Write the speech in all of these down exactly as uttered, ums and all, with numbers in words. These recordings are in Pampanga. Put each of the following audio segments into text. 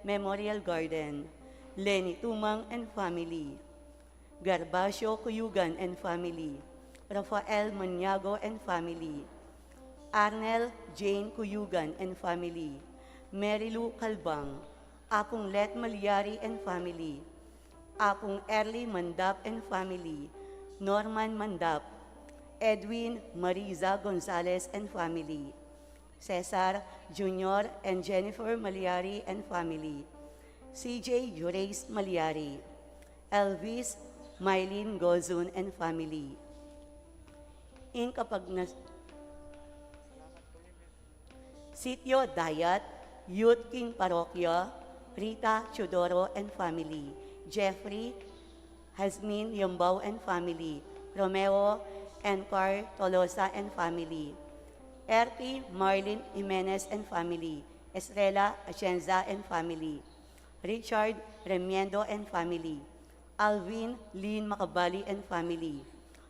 Memorial Garden, Leni Tumang and family, Gervasio Cuyugan and family, Rafael Maniago and family, Arnel Jane Cuyugan and family, Mary Lou Calbang, Apung Let Maliari and family, Apung Erly Mandap and family, Norman Mandap, Edwin Mariza Gonzalez and family, Cesar Junior and Jennifer Maliari and family, C J Jurace Maliari, Elvis Mylene Gozun and family. Ing kapagnas- Sitio Dayat, Youth King Parokya, Rita Teodoro and family, Jeffrey Hazmin Yambao and family, Romeo and Car Tolosa and family, R T Marlin Jimenez and family, Estrella Atienza and family, Richard Remiendo and family, Alvin Lynn Macabali and family,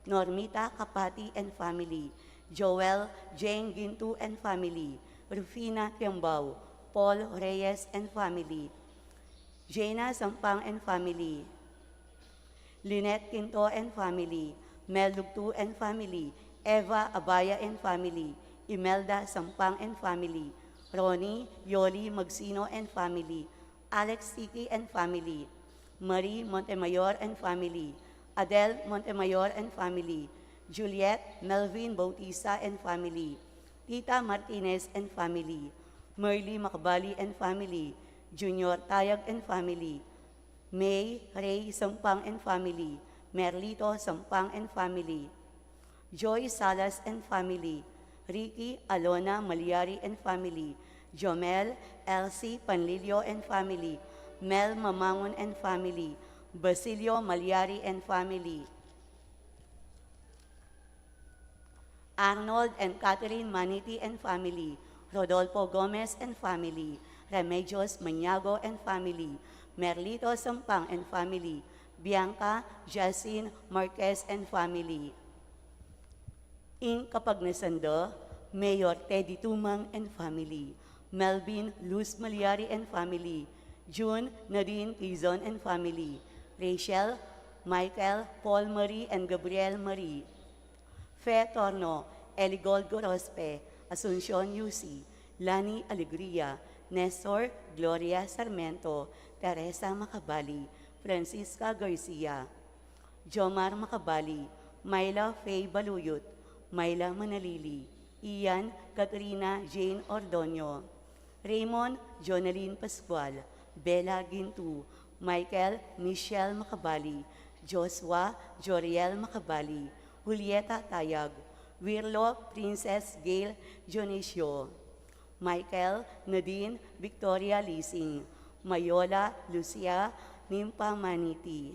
Normita Capati and family, Joel Jane Gintu and family, Rufina Tiambao, Paul Reyes and family, Jaina Sampang and family, Lynette Quinto and family, Mel Lugtu and family, Eva Abaya and family, Imelda Sampang and family, Ronnie Yoli Magsino and family, Alex Tiki and family, Marie Montemayor and family, Adele Montemayor and family, Juliet Melvin Bautista and family, Tita Martinez and family, Merly Macabali and family, Junior Tayag and family, May Ray Sampang and family, Merlito Sampang and family, Joy Salas and family, Ricky Alona Maliari and family, Jomel Elsie Panlilio and family, Mel Mamangun and family, Basilio Maliari and family, Arnold and Catherine Maniti and family, Rodolfo Gomez and family, Remedios Maniago and family, Merlito Sampang and family, Bianca Jasin Marquez and family. Ing kapagnasan da, Mayor Teddy Tumang and family, Melvin Luz Maliari and family, June Nadine Quizon and family, Rachel, Michael, Paul Marie and Gabriel Marie, Fe Torno, Eligold Gorospe, Asuncion Yusi, Lani Alegria, Nestor Gloria Sarmiento, Teresa Macabali, Francisca Garcia, Jomar Macabali, Myla Faye Baluyut, Myla Manalili, Ian Katrina Jane Ordoño, Raymond Jonalyn Pascual, Bella Gintu, Michael Michelle Macabali, Joshua Joriel Macabali, Julieta Tayag, Wirlo Princess Gail Dionisio, Michael Nadine Victoria Lising, Mayola Lucia Nimpa Maniti,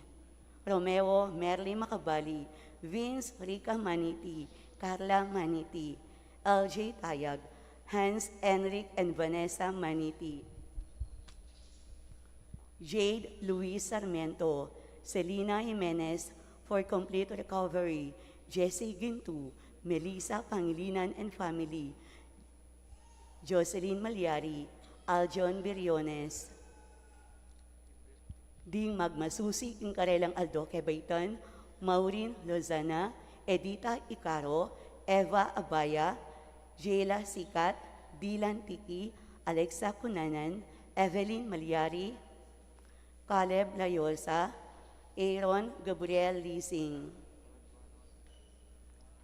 Romeo Merly Macabali, Vince Rica Maniti, Carla Maniti, L J Tayag, Hans Enric and Vanessa Maniti, Jade Luis Sarmiento, Selina Jimenez, for complete recovery, Jessie Gintu, Melissa Pangilinan and family, Jocelyn Maliari, Aljon Biriones. Ding magmasusi king karelang aldo kebaitan, Maureen Lozana, Edita Icaro, Eva Abaya, Jela Sikat, Dylan Tiki, Alexa Cunanan, Evelyn Maliari, Caleb Layosa, Aaron Gabriel Lising.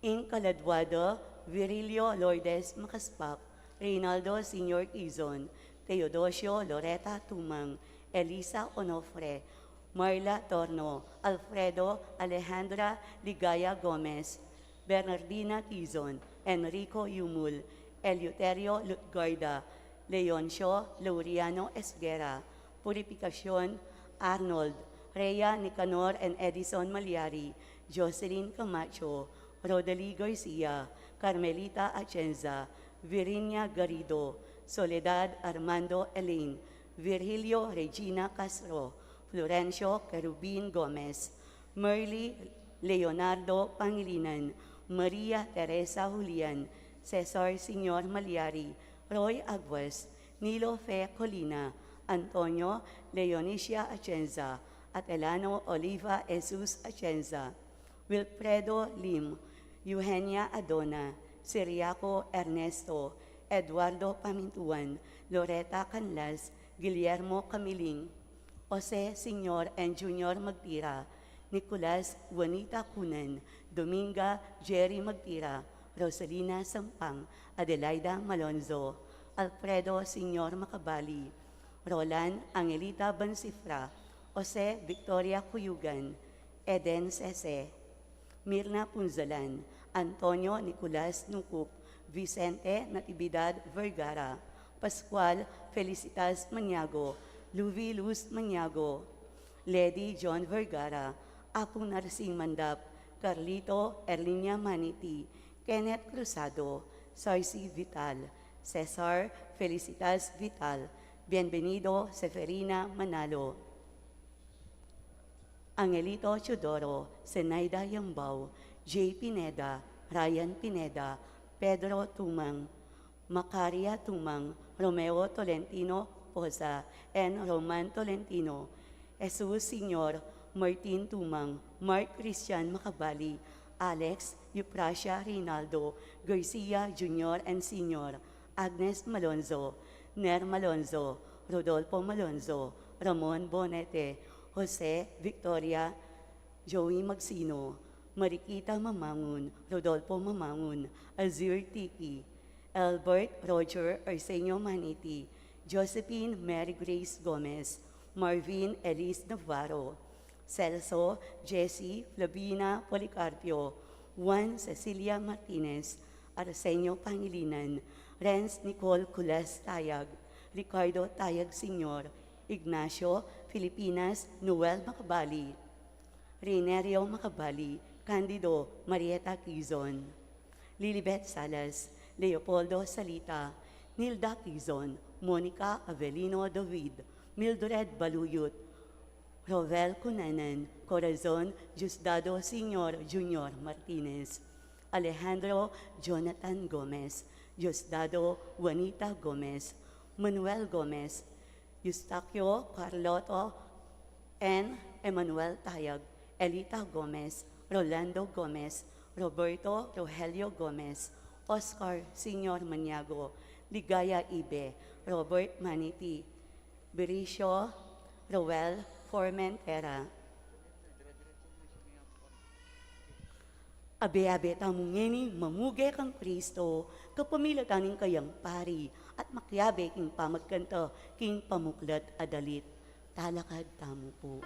Ing kaladwa da, Virilio Lourdes Macaspac, Reynaldo Senior Quizon, Teodosio Loreta Tumang, Elisa Onofre, Marla Torno, Alfredo Alejandra Ligaya Gomez, Bernardina Quizon, Enrico Yumul, Eleuterio Lutgarda, Leoncio Laureano Esguerra, Purificacion Arnold, Rhea Nicanor and Edison Maliari, Jocelyn Camacho, Rodalie Garcia, Carmelita Atienza, Virinia Garrido, Soledad Armando Elaine, Virgilio Regina Castro, Florencio Querubin Gomez, Merly Leonardo Pangilinan, Maria Teresa Julian, Cesar Senior Maliari, Roy Aguas, Nilo Fe Colina, Antonio Leonicia Atienza, Atelano Oliva Jesus Atienza, Wilfredo Lim, Eugenia Adona, Siriaco Ernesto, Eduardo Pamintuan, Loreta Canlas, Guillermo Camiling, Jose Senior and Junior Magtira, Nicolas Juanita Cunan, Dominga Jerry Magtira, Rosalina Sampang, Adelaida Malonzo, Alfredo Senior Macabali, Roland Angelita Bansifra, Jose Victoria Cuyugan, Eden Sese, Mirna Punzalan, Antonio Nicolas Nucup, Vicente Natividad Vergara, Pascual Felicitas Maniago, Luvi Luz Maniago, Lady John Vergara, Apu Narsing Mandap, Carlito Erlinia Maniti, Kenneth Cruzado, Sarsi Vital, Cesar Felicitas Vital, Bienvenido Seferina Manalo, Angelito Teodoro, Zenaida Yambao, Jay Pineda, Ryan Pineda, Pedro Tumang, Macaria Tumang, Romeo Tolentino Poza, and Roman Tolentino, Jesus Senior, Martin Tumang, Mark Christian Macabali, Alex Euprasia Reynaldo, Garcia Junior and Senior, Agnes Malonzo, Ner Malonzo, Rodolfo Malonzo, Ramon Bonete, Jose Victoria, Joey Magsino, Mariquita Mamangun, Rodolfo Mamangun, Azir Tiki, Albert Roger Arsenio Maniti, Josephine Mary Grace Gomez, Marvin Elise Navarro, Celso Jesse Flavina Policarpio, Juan Cecilia Martinez, Arsenio Pangilinan, Renz Nicole Culas Tayag, Ricardo Tayag Senior, Ignacio Filipinas, Noel Macabali, Reinerio Macabali, Candido Marieta Quizon, Lilibet Salas, Leopoldo Salita, Nilda Quizon, Monica Avelino David, Mildred Baluyut, Rovel Cunanan, Corazon Diosdado Senior Junior Martinez, Alejandro Jonathan Gomez, Diosdado Juanita Gomez, Manuel Gomez, Eustaquio Carlotto, N. Emmanuel Tayag, Elita Gomez, Rolando Gomez, Roberto Rogelio Gomez, Oscar Senior Maniago, Ligaya Ibe, Robert Maniti, Bericio Roel Formentera. Abe-abe tamu ngeni mamuge kang Kristo, kapamilatan ning kayang pari, at makiabe king pamagkanta king pamuklat a dalit. Talakad tamu pu.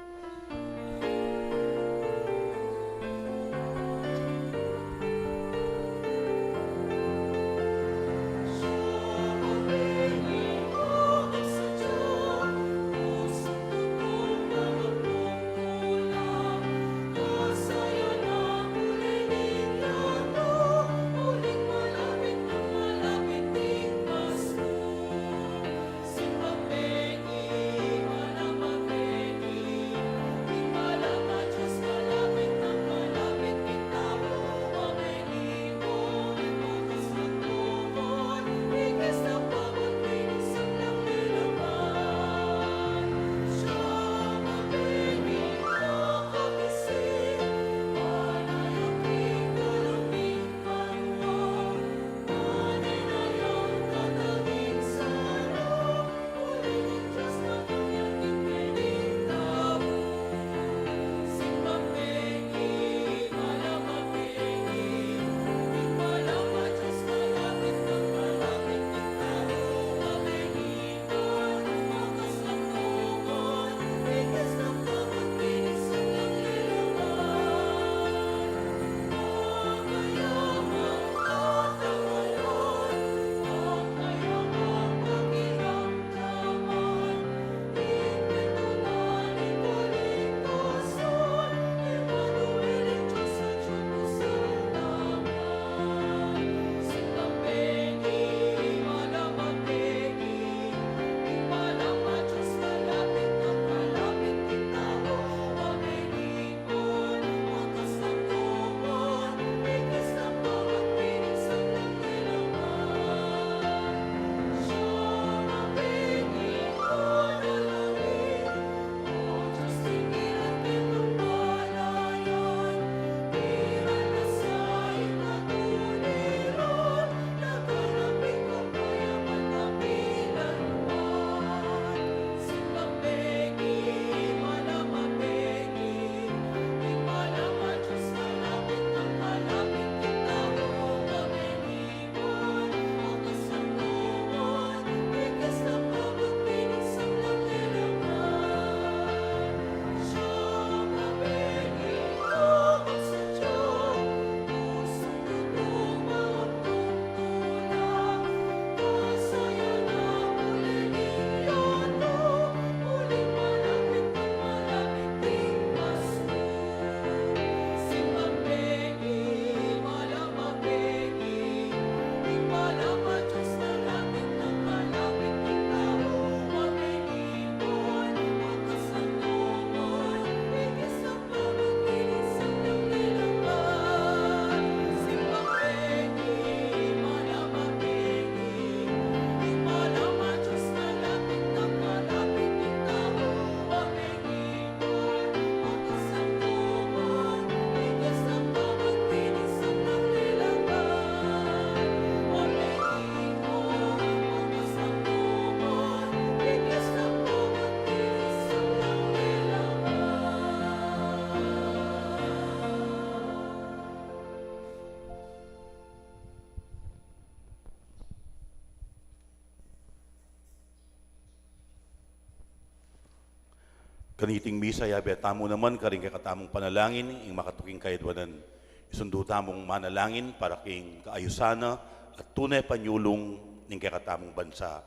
Kaniting misa, yabe tamu naman karing kekatamung panalangin, ing makatuking kayadwanan. Isundu tamung manalangin para king kaayusan na at tune panyulung ning kekatamung bansa.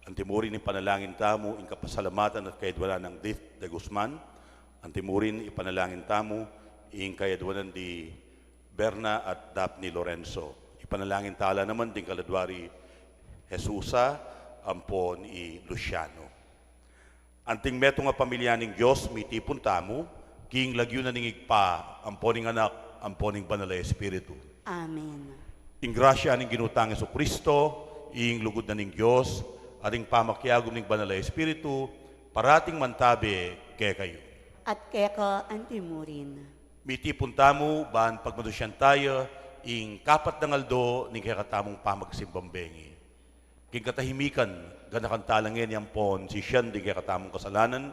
Antimurin ipanalangin tamu ing kapasalamatan at kayadwanan nang Dith de Guzman. Antimurin ipanalangin tamu ing kayadwanan di Berna at Daphne Lorenzo. Ipanalangin tala naman ding kaladwa ri Jesusa ampon i Luciano. Anting metung a pamilya ning Dios, mitipun tamu king lagyu na ning Ibpa, ampon ning Anak, ampon ning Banal a Espiritu. Amen. Ing grasya ning Ginu tang Jesucristo, ing lugud na ning Dios, at ing pamakiagum ning Banal a Espiritu, parating mantabe kekayu. At keka antimurin. Mitipun tamu ban pagmanusian taya ing kapat dang aldo ning kekatamung pamagsimbang bengi. King katahimikan, ganakan tala ngeni ampon sisian ding kekatamung kasalanan,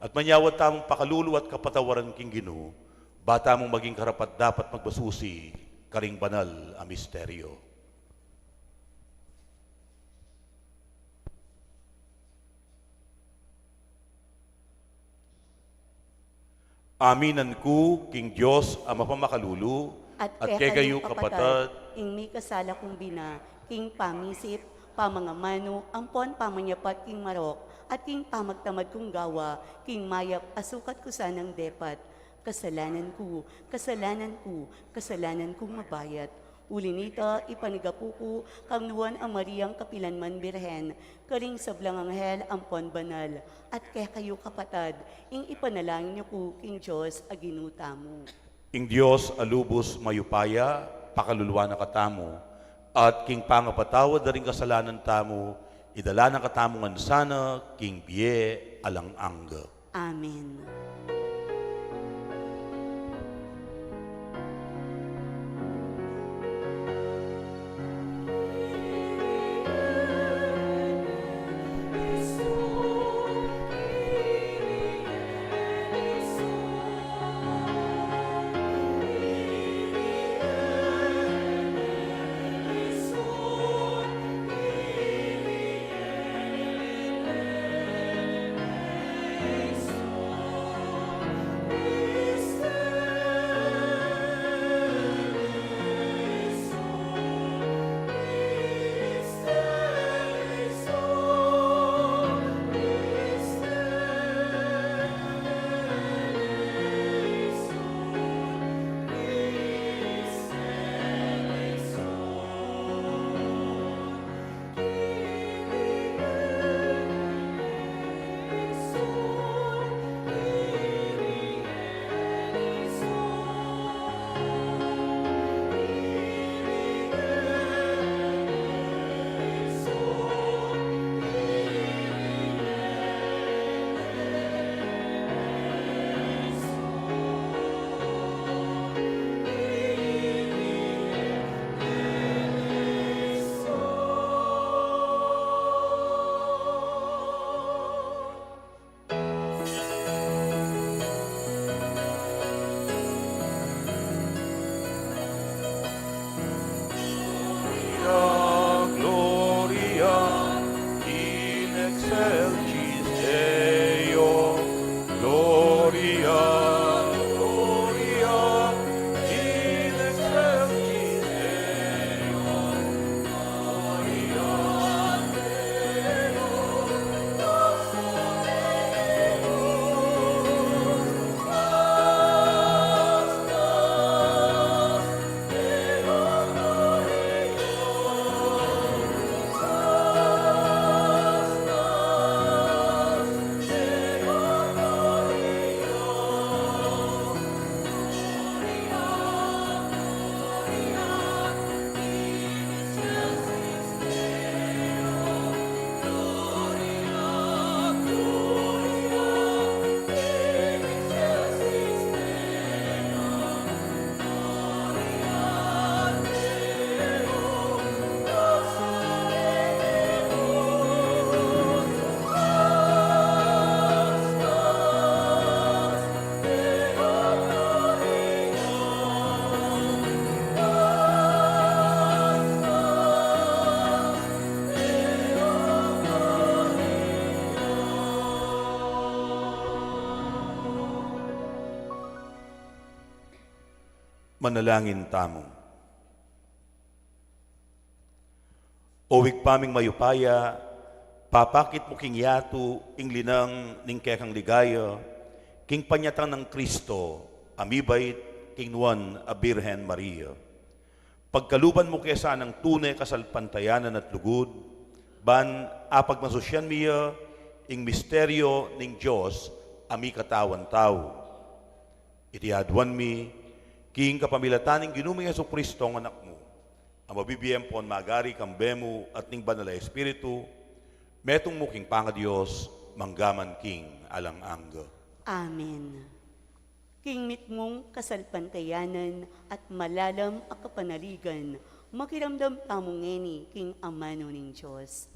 at manyawad tamung pakalulu at kapatawaran king Ginu, ba tamung maging karapat-dapat magbasusi karing banal a misteryo. Aminan ku king Dios a mapamakalulu, at kekayu, kapatad, ing mikasala kung bina, king pamisip, pamangamanu, ampon pamanyapat king marok, at king pamagtamad kung gawa, king mayap a sukat ku sanang depat. Kasalanan ku, kasalanan ku, kasalanan kung mabayat. Uli nita, ipanyawad ku kang Nuan a Mariang kapilanman Birhen, karing sablang anghel ampon banal, at kekayu kapatad, ing ipanalangin yu ku king Dios a Ginu tamu. Ing Dios a lubus mayupaya, pakaluluan na katamu, at king pangapatawad da ring kasalanan tamu, idala na katamu ngan sana king bie alang angga. Amen. Manalangin tamu. O Ibpa ming mayupaya, papakit mu king yatu ing linang ning kekang ligaya, king panyatang nang Kristo, a mibait king nuan a Birhen Maria. Pagkaluban mu ke sanang tune kasalpantayanan at lugud, ban apagmasusyan mi ya ing misteryo ning Dios a mikatawan tau. Iti aduan mi, king kapamilatan ning Ginu ming Jesucristo a Anak mu, a mabibie ampon magari kambe mu at ning Banal a Espiritu, metung mu king pangaDios, mangga man king alang angga. Amen. King mitmung kasalpantayanan at malalam a kapanaligan, makiramdam tamu ngeni king amanu ning Dios.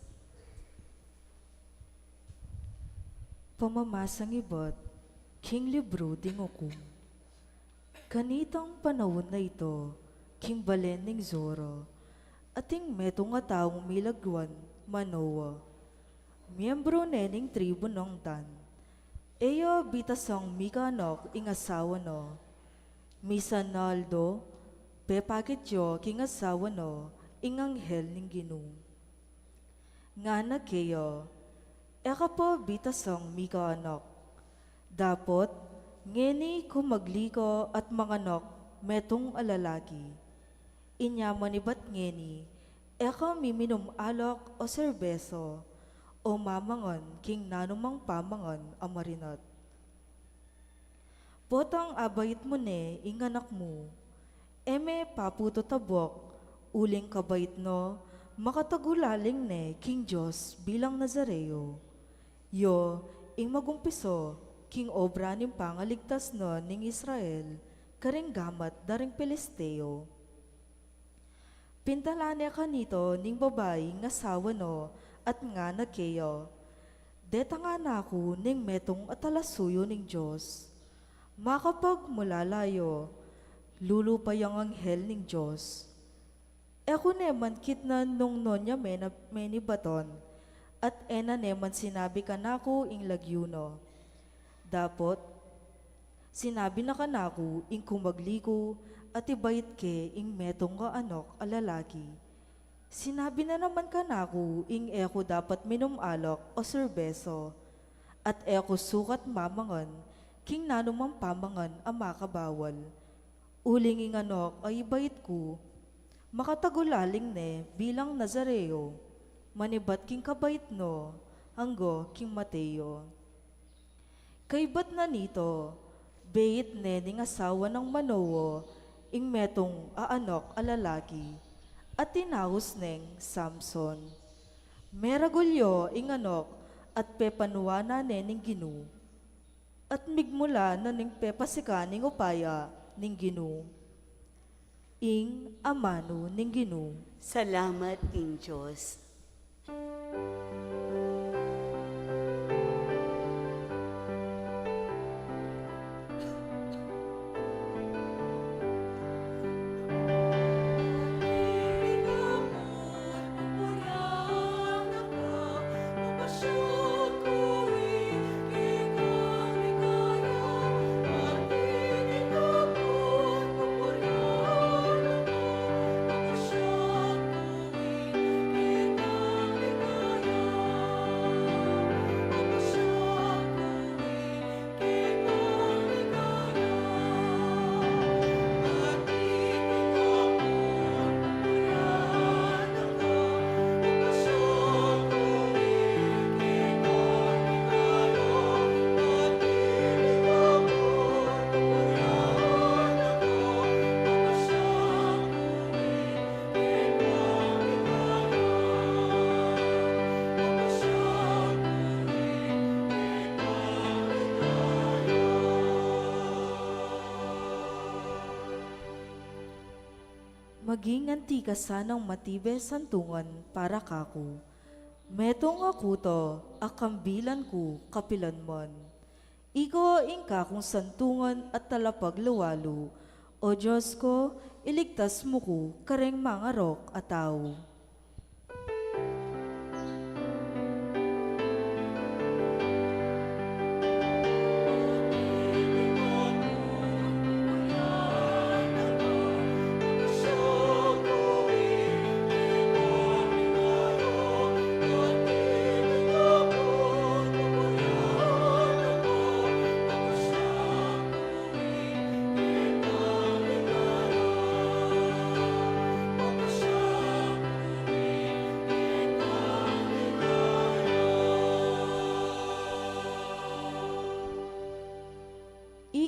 Pamamasang ibat king libru ding Ukum. Kanitang panaun a ito, king balen ning Zora, ating metung a taung milagwan Manoa, miembru ne ning tribu nang Dan. E ya bitasang mikaanak ing asawa na. Misan a aldo, pepakit ya king asawa na ing anghel ning Ginu. Ngana keya, e ka pa bitasang mikaanak. Dapot, ngeni kumagli ka at manganak metung a lalaki. Inya manibat ngeni, e ka miminum alak o serbesa, o mamangan king nanumang pamangan a marinat. Potang abait mu ne ing anak mu, e me papututabak, uling kabait na, makatagulaling ne king Dios bilang Nazareo. Ya ing magumpisa king obra ning pangaligtas na ning Israel, karing gamat da ring Filisteo. Pintalan ne kanita ning babai ing asawa na at ngana keya, deta ngana ku ning metung a talasuyu ning Dios. Makapagmulala ya, lulupa yang anghel ning Dios. E ku ne man kitnan nung nu ya mena-, menibatan, at e na ne man sinabi kanaku ing lagyu na. Dapot, sinabi na kanaku ing kumagli ku at ibait ke ing metung a anak a lalaki. Sinabi na naman kanaku ing e ku dapat minum alak o serbesa, at e ku sukat mamangan king nanumang pamangan a makabawal. Uling ing anak a ibait ku, makatagulaling ne bilang Nazareo, manibat king kabait na, angga king mate ya. Kaybat na nita, beit ne ning asawa nang Manoa ing metung a anak a lalaki, at tinaus neng Samson. Meragul ya ing anak at pepanuanan ne ning Ginu. At migmula na ning pepasikan ing upaya ning Ginu. Ing amanu ning Ginu. Salamat king Dios. Maging anti ka sanang matibe santungan para kaku. Metung a kuta a kambilan ku kapilan man. Ika ing kakung santungan at talapagluwalu, O Dios ku, iligtas mu ku kareng mangarok a tau.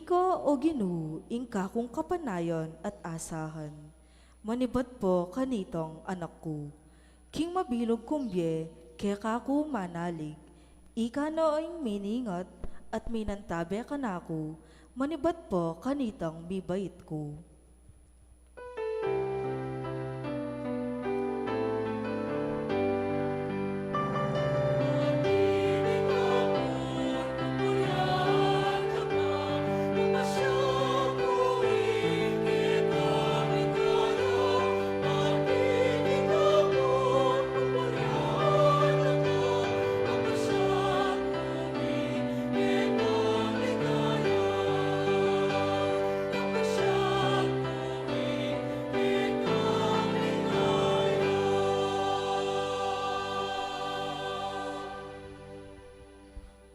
Ika, O Ginu, ing kakung kapanayan at asahan, manibat pa kanitang anak ku. King mabilug kung bie, keka ku manalig. Ika na ing miningat at minantabe kanaku, manibat pa kanitang mibait ku.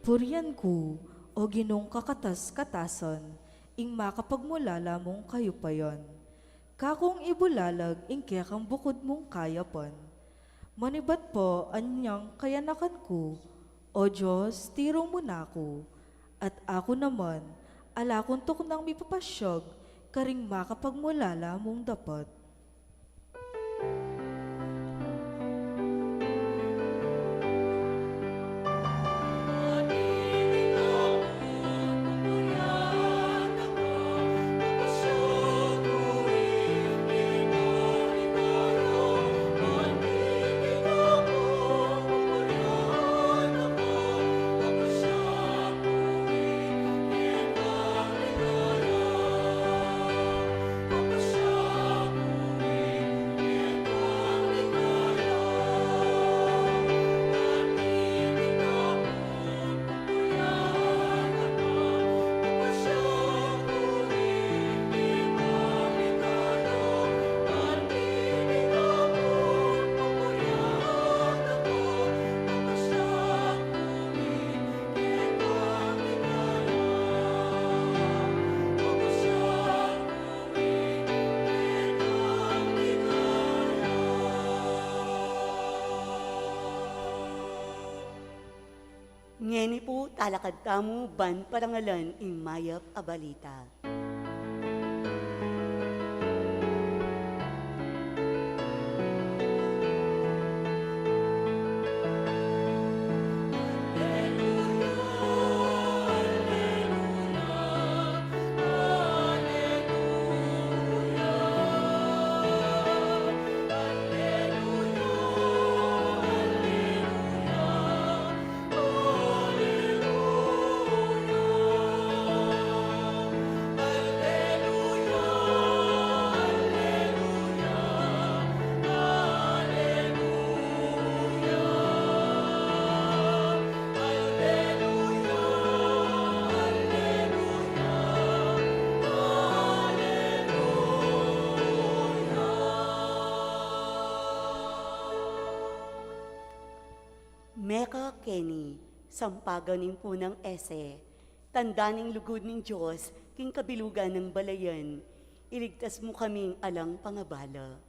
Purian ku, O Ginung kakatas-katasan, ing makapagmulala mung kayupayan. Kakung ibulalag ing kekang bukud mung kayapan. Manibat pa anyang kayanakan ku, O Dios, tiru mu na ku, at aku naman, ala kung tuknang mipapasyag karing makapagmulala mung dapat. Ngeni pu, talakad tamu ban parangalan ing mayap a balita. Meka keni, sampagan ning punang ese, tanda ning lugud ning Dios king kabilugan nang balayan, iligtas mu kaming alang pangabala.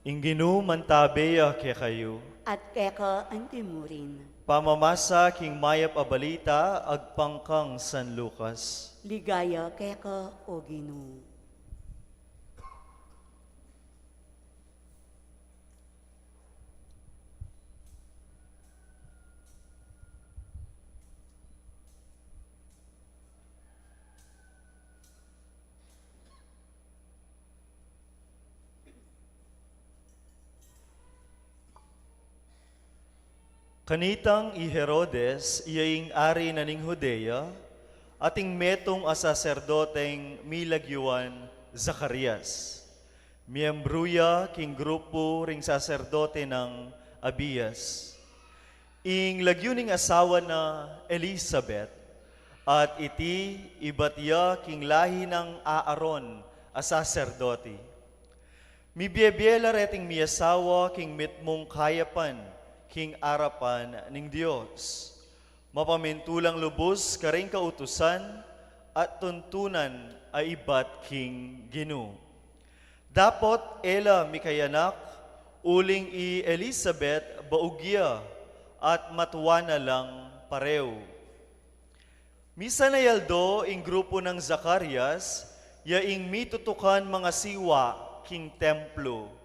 Ing Ginu mantabe ya kekayu. At keka anti mu rin. Pamamasa king mayap a balita agpang kang San Lucas. Ligaya keka, O Ginu. Kanitang i Herodes, iya ing ari na ning Judea, at ing metung a saserdoteng milagyuan Zacarias. Miyembru ya king grupu ring saserdote nang Abias. Ing lagyu ning asawa na Elisabet, at iti ibat ya king lahi nang Aaron a saserdote. Mibie-bie la reting miyasawa king mitmung kayapan king arapan ning Dios. Mapamintulang lubus karing kautusan at tuntunan a ibat king Ginu. Dapot e la mikayanak, uling i Elisabet baug ya at matua na lang pareu. Misan a aldo ing grupu nang Zacarias, ya ing mitutukan mangasiwa king templo.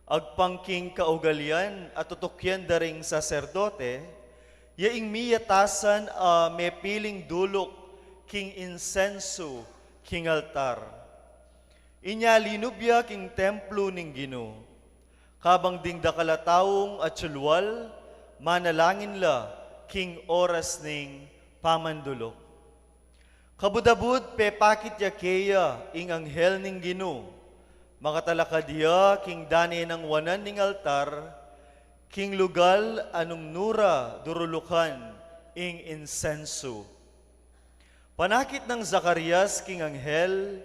Agpang king kaugalian a tutukyan da ring saserdote, ya ing miyatasan a mepiling duluk king insensu king altar. Inya linub ya king templo ning Ginu. Kabang ding dakal a taung atsulwal, manalangin la king oras ning pamanduluk. Kabud-abud pepakit ya keya ing anghel ning Ginu. Makatalakad ya king dane nang wanan ning altar, king lugal a nung nu ra durulukan ing insensu. Panakit nang Zacarias king anghel,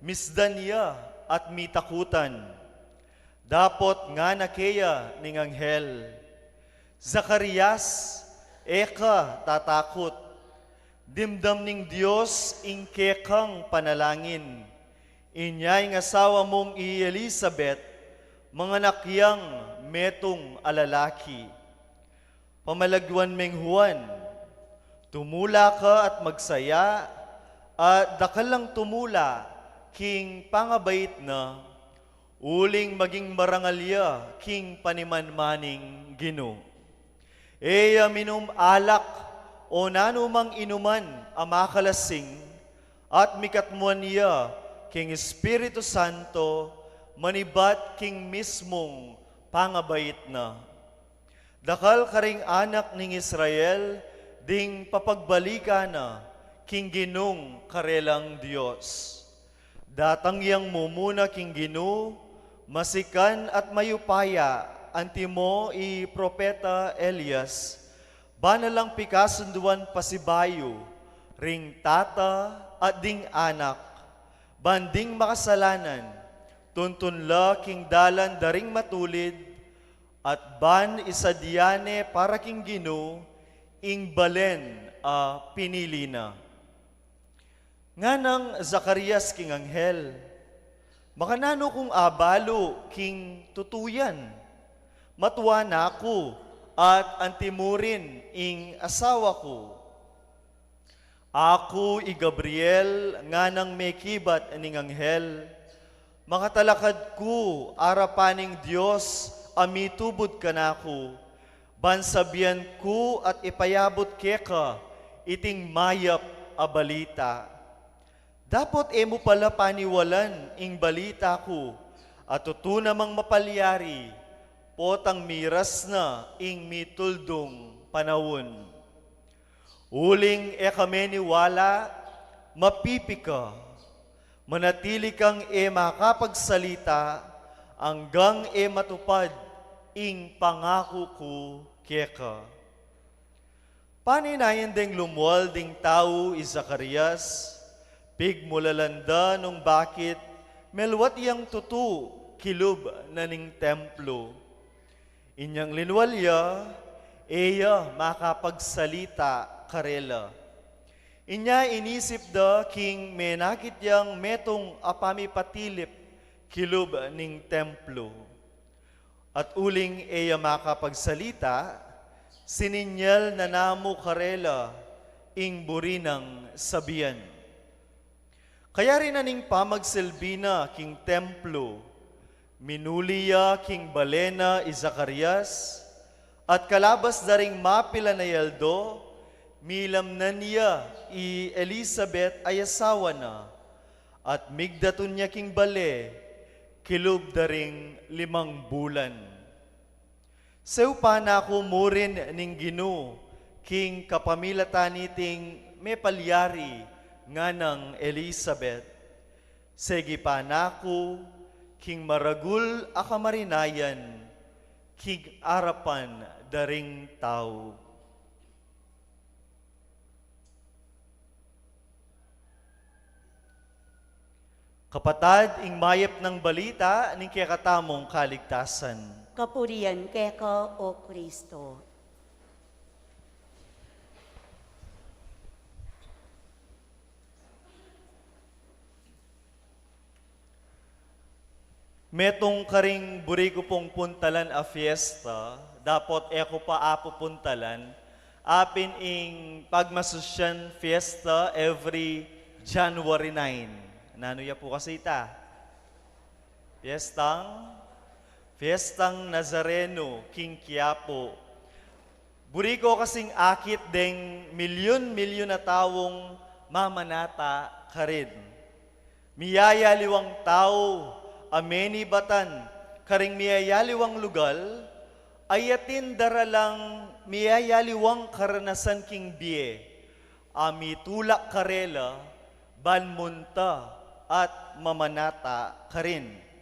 misdan ya at mitakutan. Dapot ngana keya ning anghel, "Zacarias, e ka tatakut. Dimdam ning Dios ing kekang panalangin. Inya ing asawa mung i Elisabet, manganak yang metung a lalaki. Pamalagyuan meng Juan. Tumula ka at magsaya, at dakal lang tumula king pangabait na, uling maging marangal ya king panimanmaning Ginu. E ya minum alak o nanumang inuman a makalasing, at mikatmuan ya king Espiritu Santo, manibat king mismung pangabait na." Dakal karing anak ning Israel ding papagbalikan na king Ginung karelang Dios. Datang yang mumuna king Ginu, masikan at mayupaya, antimo i propeta Elias, bana lang pikasunduan pasibayu ring tata at ding anak, ban ding makasalanan, tuntun la king dalan da ring matulid, at ban isadia ne para king Ginu ing balen a pinili na. Nganang Zacarias king anghel, "Makananu kung abalu king tutu yan? Matua na ku, at antimurin ing asawa ku." "Aku i Gabriel," nganang mekibat ning anghel, "makatalakad ku arapan ning Dios a mitubud kanaku, ban sabian ku at ipayabut keka iting mayap a balita. Dapot e mu pala paniwalan ing balita ku, at tutu namang mapalyari, potang miras na ing mituldung panaun. Uling e ka meniwala, mapipi ka. Manatili kang e makapagsalita, anggang e matupad ing pangaku ku keka." Paninayan deng lumual ding tau i Zacarias, pigmulalan da nung bakit meluat yang tutu kilub na ning templo. Inyang linual ya, e ya makapagsalita karela. Inya inisip da king menakit yang metung a pamipatilip kilub ning templo. At uling e ya makapagsalita, sininyal na namu karela ing buri nang sabian. Kayari na ning pamagsilbi na king templo, minuli ya king bale na i Zacarias, at kalabas da ring mapilan a aldo, milamnan ya i Elisabet a asawa na, at migdatun ya king bale, kilub da ring limang bulan. Saupan na ku murin ning Ginu, king kapamilatan niting mepalyari nganang Elizabeth. Segipan na ku king maragul a kamarinayan, king arapan da ring tau. Kapatad, ing mayap nang balita ning kekatamung kaligtasan. Kapurian keka, O Kristo. Metung karing buri ku pung puntalan a fiesta, dapot e ku pa apupuntalan, apin ing pagmasusyan fiesta every January nine. Nanu ya pu kasi ita? Fiestang, Fiestang Nazareno king Quiapo. Buri ku kasing akit deng milyun-milyun a taung mamanata karin. Miyayaliwang tau a menibatan karing miyayaliwang lugal, ayatin da ra lang miyayaliwang karanasan king bie a mitulak karela ban munta at mamanata karin.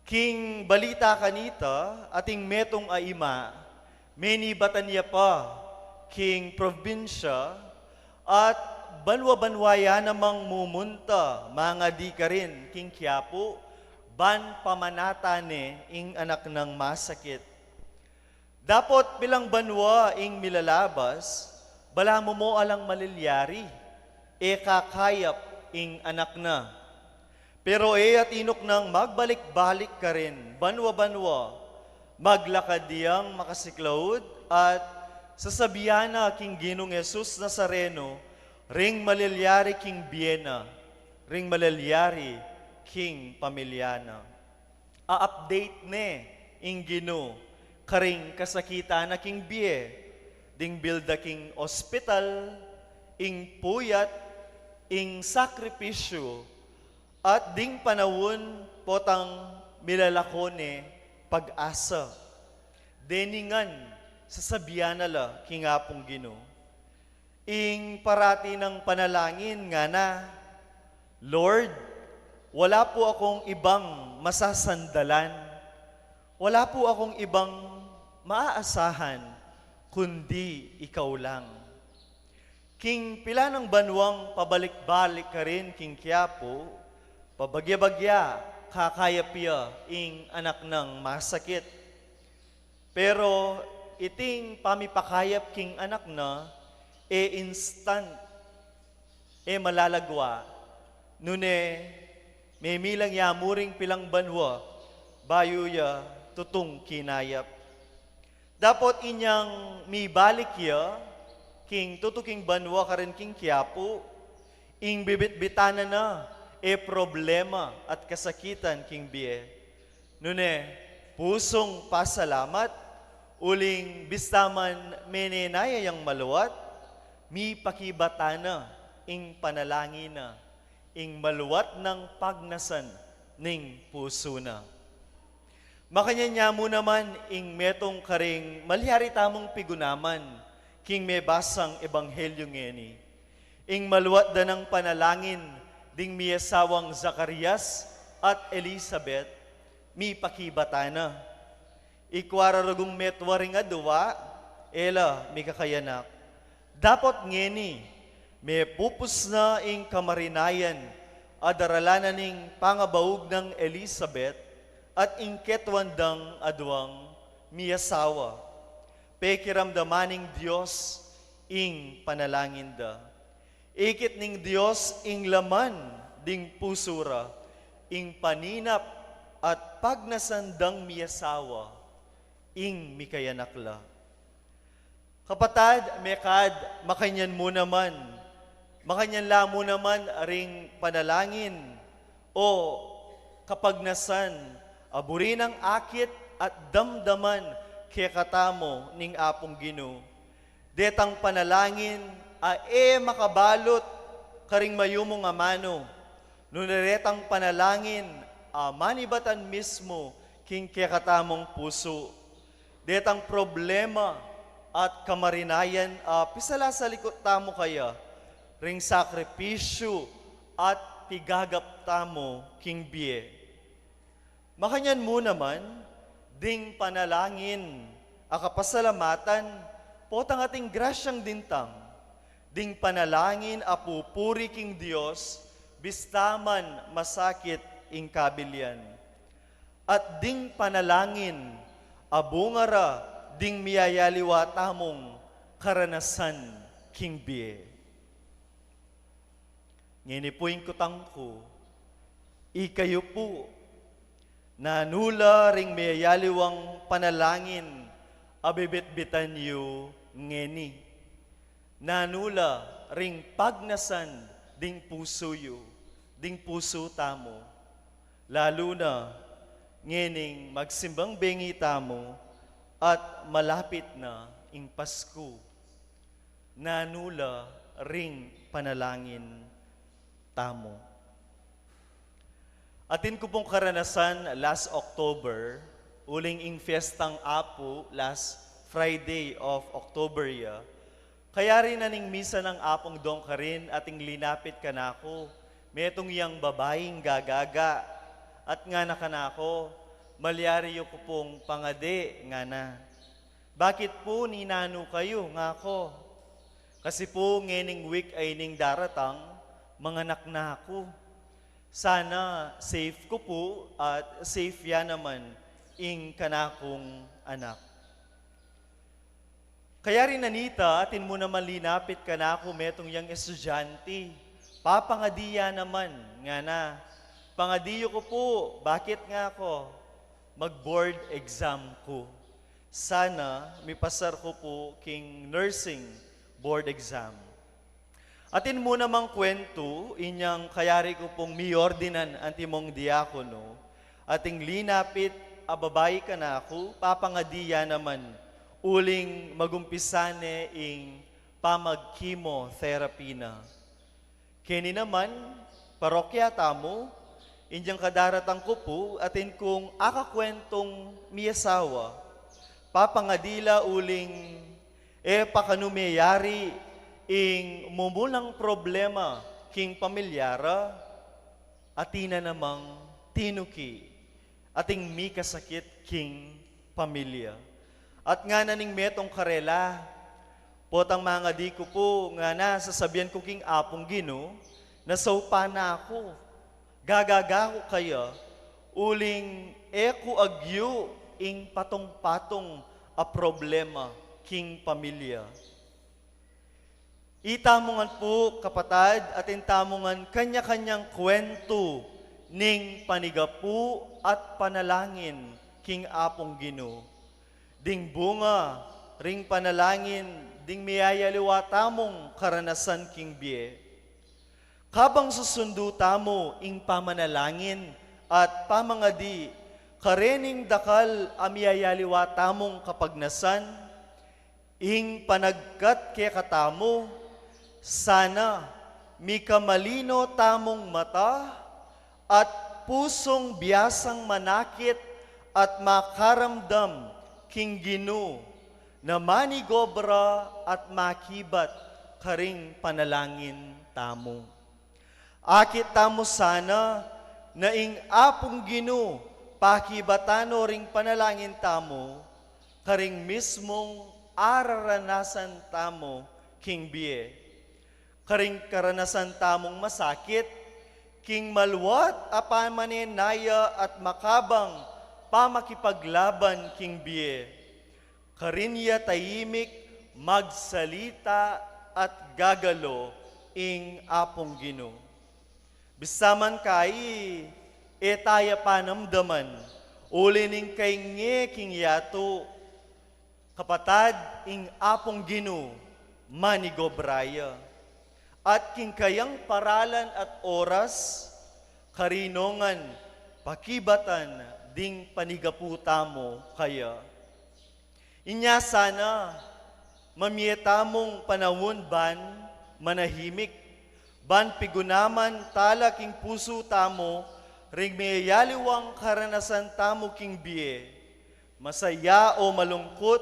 King balita kanita, ating metung a ima, menibatan ya pa king probinsya at banwa-banwa ya namang mumunta, mangadi karin king Quiapo, ban pamanata ne ing anak nang masakit. Dapot pilang banwa ing milalabas, balamu mo alang malilyari, e kakayap ing anak na. Pero e ya tinuknang magbalik-balik karin banwa-banwa, maglakad yang makasiklaud at sasabian na king Ginung Jesus Nazareno ring malilyari king bie na, ring malilyari king pamilya na. A-update ne ing Ginu karing kasakitan na king bie, ding bilda king ospital, ing puyat, ing sakripisyu, at ding panaun potang milalako ne pag-asa. Deni ngan sasabian na la king Apung Ginu. Ing parati nang panalangin ngana, "Lord, wala pu akung ibang masasandalan, wala pu akung ibang maaasahan, kundi ikaw lang." King pila nang banwang pabalik-balik karin king Quiapo, pabagya-bagya kakayap ya ing anak nang masakit. Pero iting pamipakayap king anak na, e instant, e malalagwa, nune memilang ya mu ring pilang banwa bayu ya tutung kinayap. Dapot inyang mibalik ya king tutuking banwa karin king Quiapo, ing bibitbitan na na e problema at kasakitan king bie. Nune, pusung pasalamat, uling bista man menenaya yang maluat, mipakibatan na ing panalangin na, ing maluat nang pagnasan ning pusu na. Makanyan ya mu naman ing metung karing malyari tamung pigunaman king mebasang ebanghelyu ngeni. Ing maluat da nang panalangin ding miasawang Zacarias at Elizabeth, mipakibatan na. Ikua ra rugung metua ring adua, e la mikakayanak. Dapot ngeni, mepupus na ing kamarinayan a daralan na ning pangabaug nang Elizabeth at ing ketuan dang aduang miasawa. Pekiramdaman ning Dios ing panalangin da. Ikit ning Dios ing laman ding pusu ra, ing paninap at pagnasan dang miasawa, ing mikayanak la. Kapatad, mekad, makanyan mu naman, makanyan la mu naman ring panalangin o kapagnasan a buri nang akit at damdaman kekatamu ning Apung Ginu. Detang panalangin a e makabalut karing mayumung amanu, nune detang panalangin a manibatan mismu king kekatamung pusu. Detang problema at kamarinayan a pisalasalikut tamu kaya ring sakripisyu at pigagap tamu king bie. Makanyan mu naman, ding panalangin a kapasalamatan, potang ating grasyang dintang, ding panalangin a pupuri king Dios, bista man masakit ing kabilian. At ding panalangin a bunga ra ding miyayaliwa tamung karanasan king bie. Ngeni pu ing kutang ku, ikayu pu, nanu la ring miyayaliwang panalangin a bibitbitan yu ngeni? Nanu la ring pagnasan ding pusu yu, ding pusu tamu? Lalu na ngening magsimbang bengi tamu at malapit na ing Pasku. Nanu la ring panalangin tamu? Atin ku pung karanasan last October, uling ing fiestang Apu, last Friday of October ya, kayari na ning misa nang Apung dong karin ating linapit kanaku, metung yang babaing gagaga, at ngana kanaku, "Malyari yu ku pung pangadi," ngana. "Bakit pu, ninanu kayu?" ngaku. "Kasi pu, ngening week a ining daratang, manganak na ku. Sana safe ku pu at safe ya naman ing kanakung anak." Kayari na nita, atin mu naman linapit kanaku metung yang estudyante. "Papangadi ya naman," ngana. "Pangadi yu ku pu, bakit?" ngaku. "Mag-board exam ku. Sana mipasar ku pu king nursing board exam." Atin mu namang kuwentu, inyang kayari ku pung miordinan antimong diakono, ating linapit a babai kanaku, papangadi ya naman, uling magumpisa ne ing pamag-chemotherapy na. Keni naman, parokya tamu, inyang kadaratang ku pu, atin kung akakwentung miyasawa. Papangadi la uling e pa kanu meyari ing mumunang problema king pamilya ra, atin na namang tinuki ating mikasakit king pamilya. At ngana ning metung karela, "Potang mangadi ku pu," ngana, "sasabian ku king Apung Ginu, nasaupan na ku. Gagaga ku kaya, uling e ku agyu ing patung-patung a problema king pamilya." Itamu ngan pu, kapatad, atin tamu ngan kanya-kanyang kuwentu ning panigapu at panalangin king Apung Ginu. Ding bunga ring panalangin, ding miyayaliwa tamung karanasan king bie. Kabang susundu tamu ing pamanalangin at pamangadi karening dakal a miyayaliwa tamung kapagnasan, ing panagkat kekatamu, sana mikamalino tamung mata at pusung biasang manakit at makaramdam king Ginu na manigobra at makibat karing panalangin tamu. Akit tamu sana na ing Apung Ginu pakibatan no ring panalangin tamu karing mismung araranasan tamu king bie. Karing karanasan tamung masakit, king maluat a pamanenaya at makabang pamakipaglaban king bie. Karin ya taimik magsalita at gagalo ing Apung Ginu. Bisa man kai, e taya panamdaman, uli ning kainge king yatu, kapatad, ing Apung Ginu manigobra ya. At king kayang paralan at oras, karinongan pakibatan ding panigapu tamu kaya. Inya sana, mamie tamung panaun ban manahimik, ban pigunaman tala king pusu tamu ring miyayaliwang karanasan tamu king bie, Masaya o malungkut,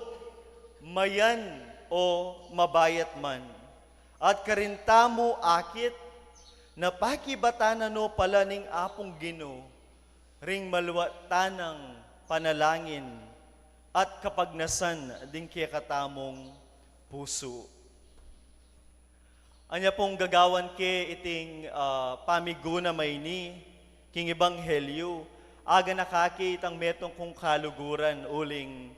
mayan o mabayat man. At karin tamu akit, na pakibatan na no pala ning Apung Ginu, ring maluat tanang panalangin at kapagnasan ding kekatamung pusu. Anya pung gagawan ke iting, ah, pamiguna mayni, king ebanghelyu, aganaka ke itang metung kung kaluguran uling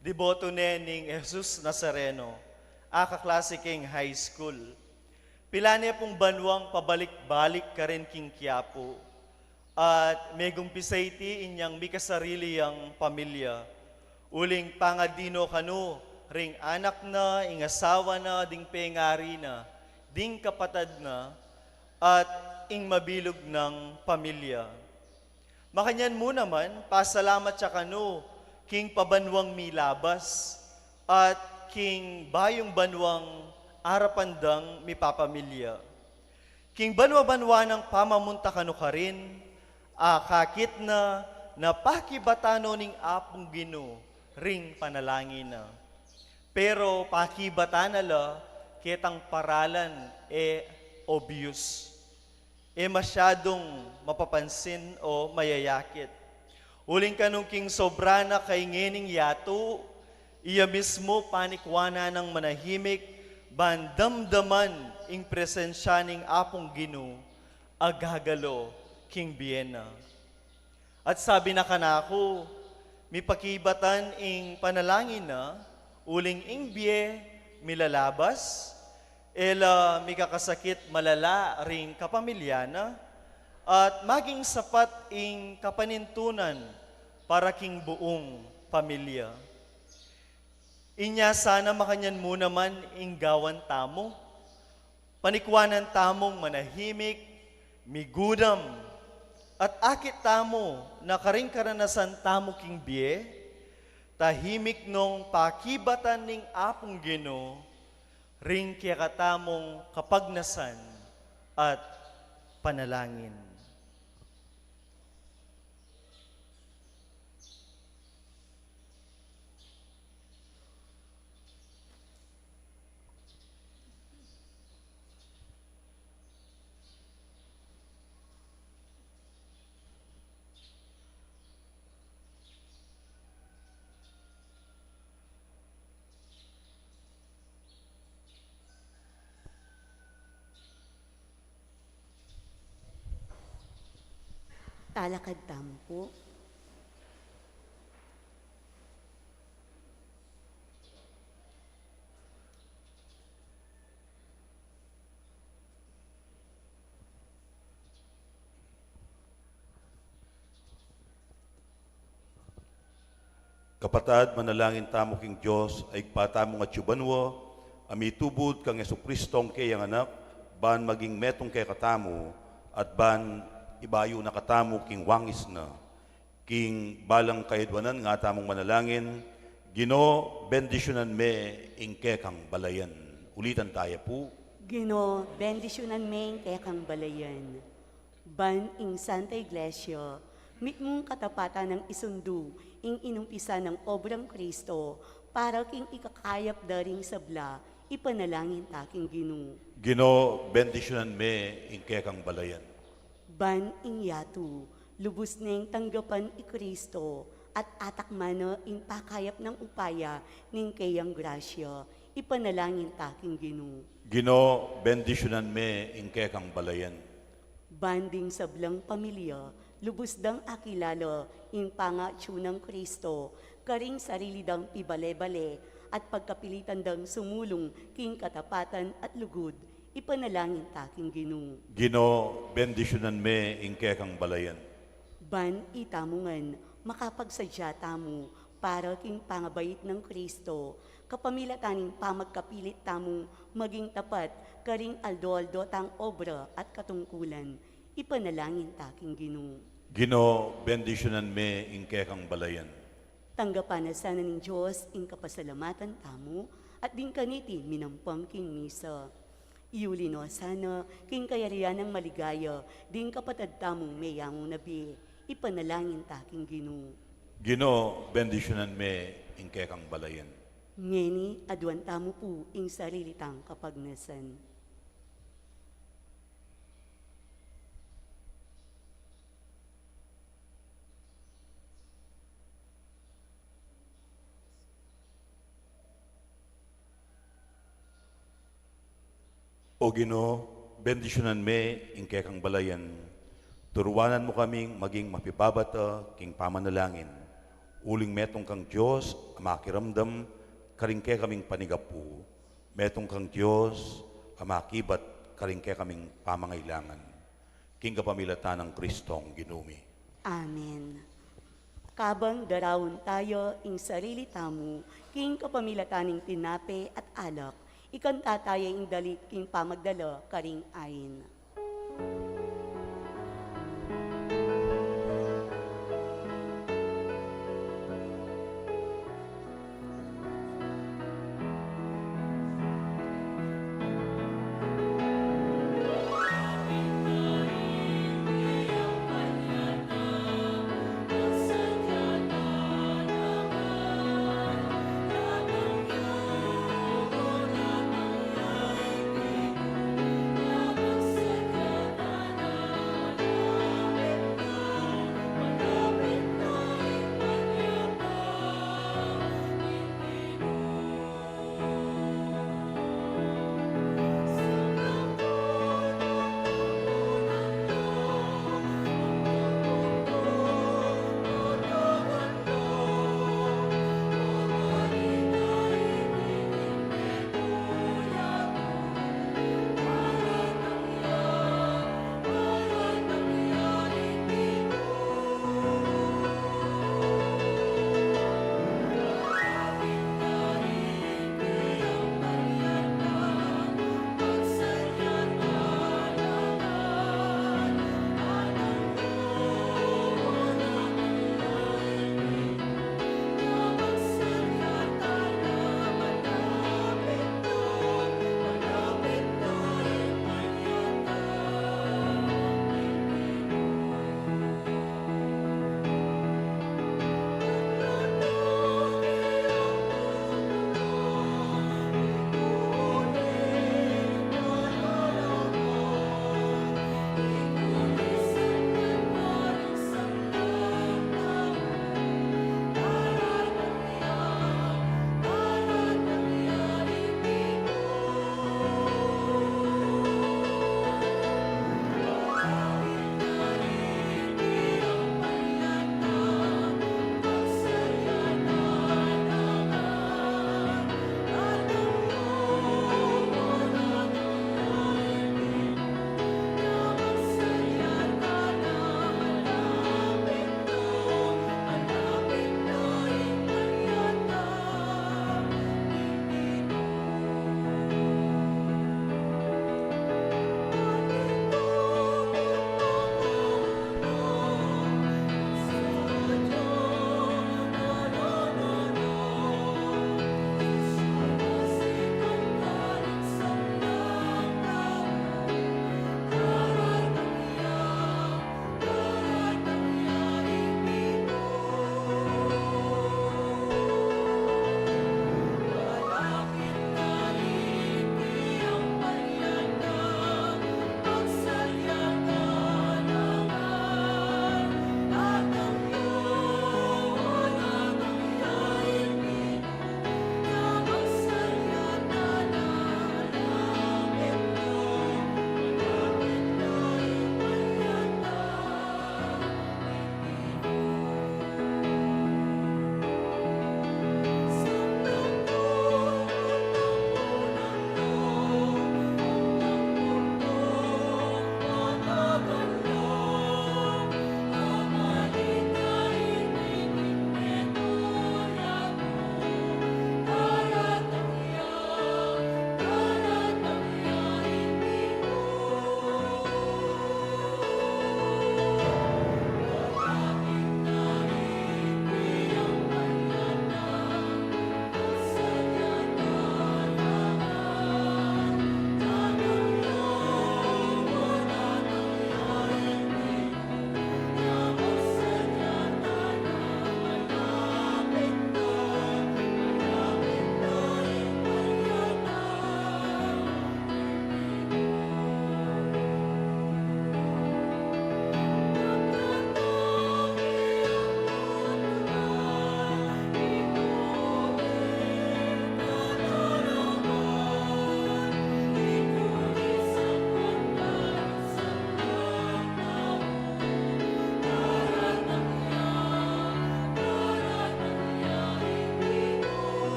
deboto ne ning Jesus Nazareno, a kaklase keng high school. Pilan ne pung banuang pabalik-balik karin king Quiapo. At megumpisa iti inyang mikasarili yang pamilya. Uling pangadino kanu ring anak na, ing asawa na, ding pengari na, ding kapatad na, at ing mabilug nang pamilya. Makanyan mu naman, pasalamat ya kanu king pabanuang milabas at king bayung banuang arapan dang mipapamilya. King banwa-banwa nang pamamunta kanu karin, akakit na na pakibatan no ning Apung Ginu ring panalangin na. Pero pakibatan na la ketang paralan e obvious, e masyadung mapapansin o mayayakit. Uling kanung king sobra na kay ngening yatu, iya mismu panikwanan nang manahimik, ban damdaman ing presensya ning Apung Ginu, a gagalo king bie na. At sabi na kanaku, mipakibatan ing panalangin na, uling ing bie milalabas, e la mikakasakit malala ring kapamilya na, at maging sapat ing kapanintunan para king buung pamilya. Inya sana makanyan mu naman ing gawan tamu. Panikwanan tamung manahimik, migudam, at akit tamu na karing karanasan tamu king bie, tahimik nong pakibatan ning Apung Ginu, ring kekatamung kapagnasan at panalangin. Talakad tamu pu. Kapatad, manalangin tamu king Dios, a Ibpa tamung atsu banua, a mitubud kang Jesucristo a keyang Anak, ban maging metung kekatamu, at ban ibayu na katamu king wangis na. King balang kayadwanan nga tamung manalangin, Ginu, bendisyunan me ing kekang balayan. Ulitan taya pu. Ginu, bendisyunan me ing kekang balayan. Ban ing Santa Iglesia, mitmung katapatan nang isundu ing inumpisa nang obrang Kristo para king ikakayap da ring sabla, ipanalangin ta king Ginu. Ginu, bendisyunan me ing kekang balayan. Ban ing yatu, lubus neng tanggapan i Kristo, at atakman na ing pakayap nang upaya ning keyang grasya, ipanalangin ta king Ginu. Ginu, bendisyunan me ing kekang balayan. Ban ding sablang pamilya, lubus dang akilala ing pangatsu nang Kristo, karing sarili dang pibale-bale, at pagkapilitan dang sumulung king katapatan at lugud, ipanalangin ta king Ginu. Ginu, bendisyunan me ing kekang balayan. Ban itamu ngan makapagsadya tamu para king pangabait nang Kristo, kapamilatan ning pamagkapilit tamung maging tapat karing aldo-aldo tang obra at katungkulan, ipanalangin ta king Ginu. Ginu, bendisyunan me ing kekang balayan. Tanggapan na sana ning Dios ing kapasalamatan tamu, at ding kaniti minampang king misa. Iuli no sana king kayarian nang maligaya ding kapatad tamung meyangu na bie, ipanalangin ta king Ginu. Ginu, bendisyunan me ing kekang balayan. Ngeni, aduan tamu pu ing sarili tang kapagnasan. O Ginu, bendisyunan me ing kekang balayan. Turuanan mu kaming maging mapibabata king pamanalangin. Uling metung kang Dios a makiramdam karing kekaming panigapu. Metung kang Dios a makibat karing kekaming pamangailangan. King kapamilatan nang Kristong Ginu mi. Amen. Kabang daraun tayu ing sarili tamu, king kapamilatan ning tinape at alak, ikanta tayu ing dalit king pamagdala karing ain.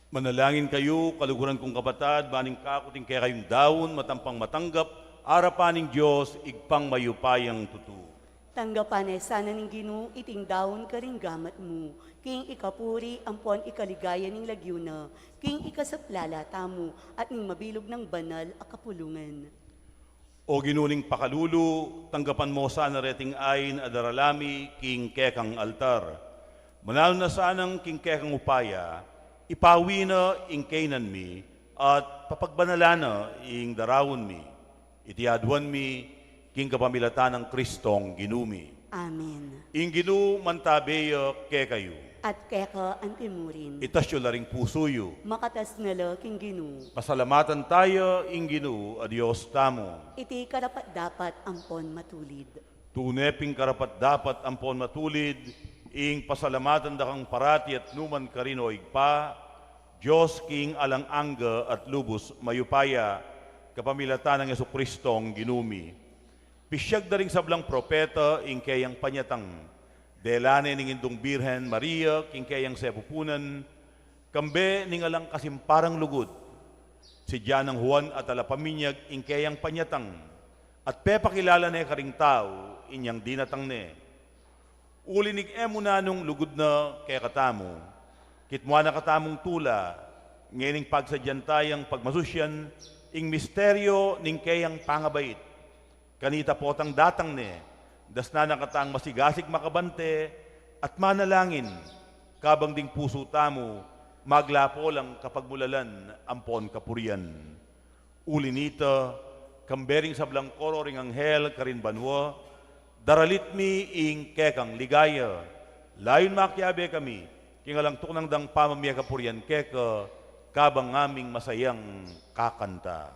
Manalangin kayu, kaluguran kung kapatad, ban ing kaku at ing kekayung daun matampang matanggap arapan ning Dios, Ibpang mayupayang tutu. Tanggapan ne sana ning Ginu iting daun karing gamat mu, king ikapuri ampon ikaligaya ning lagyu na, king ikasaplala tamu at ning mabilug nang banal a kapulungan. O Ginu ning pakalulu, tanggapan mu sana reting ain a darala mi king kekang altar. Mananu na sanang king kekang upaya, ipawi na ing kaynan mi, at papagbanalan na ing daraun mi. Iti aduan mi, king kapamilatan nang Kristong Ginu mi. Amen. Ing Ginu mantabe ya kekayu. At keka antimurin. Itas yu la ring pusu yu. Makatas na la king Ginu. Pasalamatan taya ing Ginu a Dios tamu. Iti karapat-dapat ampon matulid. Tune pin karapat-dapat ampon matulid, ing pasalamatan da kang parati at nukarin man, O Ibpa, Dios king alang angga at lubus mayupaya, kapamilatan nang Jesucristong Ginu mi. Pisyag da ring sablang propeta ing keyang panyatang. Dela ne ning Indung Birhen Maria king keyang sepupunan, kambe ning alang kasimparang lugud. Sidya nang Juan a Talapaminyag ing keyang panyatang, at pepakilala ne karing tau inyang dinatang ne. Uli ning e mu nanung lugud na kekatamu, kitmuan na katamung tula, ngening pagsadyan tayang pagmasusyan ing misteryo ning keyang pangabait. Kanita potang datang ne, dasnan na katang masigasig makabante at manalangin, kabang ding pusu tamu maglapo lang kapagmulalan ampon kapurian. Uli nita, kambe ring sablang koro ring anghel karin banua, daralit mi ing kekang ligaya. Layun makiabe kami king alang tuknang dang pamamie kapurian keka, kabang ngaming masayang kakanta.